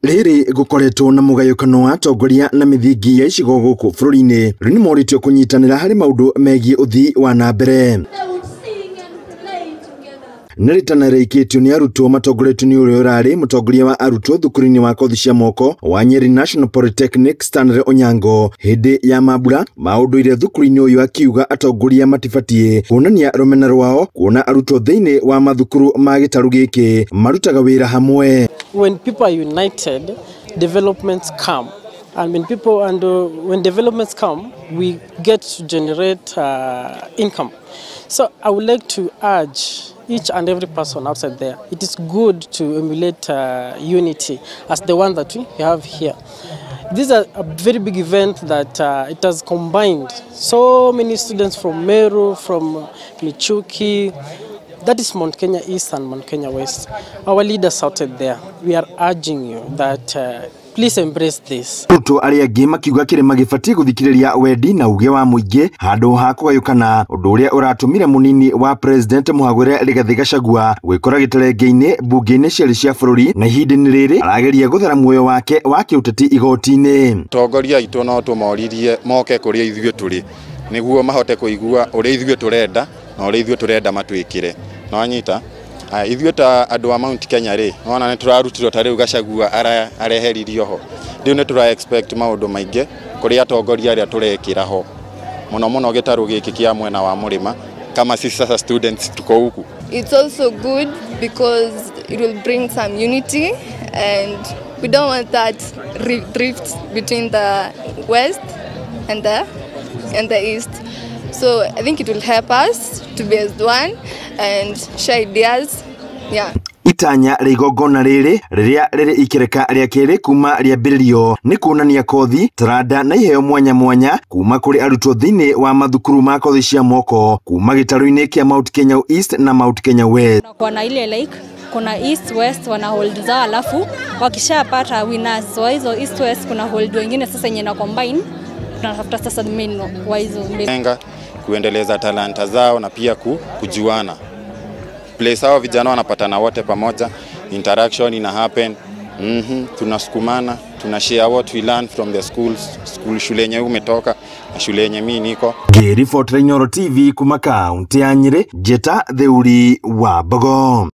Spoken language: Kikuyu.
Rĩrĩ gũkoretwo na mũgayũkano wa atongoria na mĩthingi ya icigo gũkũ bũrũri-inĩ, rĩu nĩmorĩtio kũnyitanĩra harĩ maũndũ megiĩ ũthii wa na mbere. Nĩ rĩtana rĩikĩtio nĩ arutwo matongoretio nĩ ũrĩa ũrarĩ mũtongoria wa arutwo thukuru-inĩ wa kothi cia moko wa Nyeri National Polytechnic Stanley Onyango hĩndĩ ya mambura ma ũndũire thukuru-inĩ ũyũ, akiuga atongoria matibatiĩ kuonania rũmena rwao kuona arutwo thĩinĩ wa mathukuru ma gĩtarũ gĩkĩ marutaga wĩra hamwe. When people are united, developments come. And when people and when developments come, we get to generate income. So I would like to urge each and every person outside there, it is good to emulate unity as the one that we have here. This is a very big event that it has combined so many students from Meru, from Michuki, that is Mount Kenya East and Mount Kenya West. Our leaders out there, we are urging you that please embrace this. Arutwo arĩa angĩ makiuga kĩrĩma gĩbatiĩ gũthikĩrĩria wendi na uge wa mũingĩ handũ ha kũgayũkana, ũndũ ũrĩa ũratũmire mũnini wa president Mũhagũre Rigathĩ Gachagua gwĩkora gĩterenge-inĩ mbunge-inĩ cierĩ cia bũrũri, na ihinda-inĩ rĩrĩ arageria gũthara muoyo wake wa kĩũteti igoti-inĩ. Atongoria aitũ no tũmoririe moke kũrĩa ithuĩ tũrĩ nĩguo mahote kũigua ũrĩa ithuĩ tũrenda na ũrĩa ithuĩ tũrenda matwĩkĩre. Nĩwanyita? Ithuĩ ta andũ a Mount Kenya rĩ, nĩwona nĩtũrarutirwo ta rĩu Gachagua areheririo ho. Rĩu nĩtũra expect maũndũ maingĩ kũrĩ atongoria arĩa tũrekĩra ho, mũno mũno gĩtarũ gĩkĩ kĩa mwena wa mũrĩma, kama sisi sasa students tuko huku. It's also good because it will bring some unity, and we don't want that rift between the west and the east. So I think it will help us to be as one and share ideas. Yeah. Itanya rĩa igongona rĩrĩ rĩrĩa rĩrĩ ikereka rĩa kerĩ kuma rĩambĩrĩrio nĩ kuonania kothi, taranda na iheo mwanya mwanya kuma kũrĩ arutwo thĩinĩ wa mathukuru ma kothi cia moko kuma gĩtarũ-inĩ kĩa Mount Kenya East na Mount Kenya West. Kuna ile like kuna East West wana hold zao, alafu wakishapata winners wa hizo East West kuna hold wengine sasa yenye na combine, tunatafuta sasa main wa hizo mbili. Kuendeleza talanta zao na pia kujuana. Place hao vijana wanapatana wote pamoja, interaction ina happen. Tunasukumana, tunashare what we learn from the schools, school shule yenye umetoka na shule yenye mimi niko. Ngĩribotera Inooro TV kuma kaunti ya Nyĩrĩ, Njĩta Theuri wa Mbogo.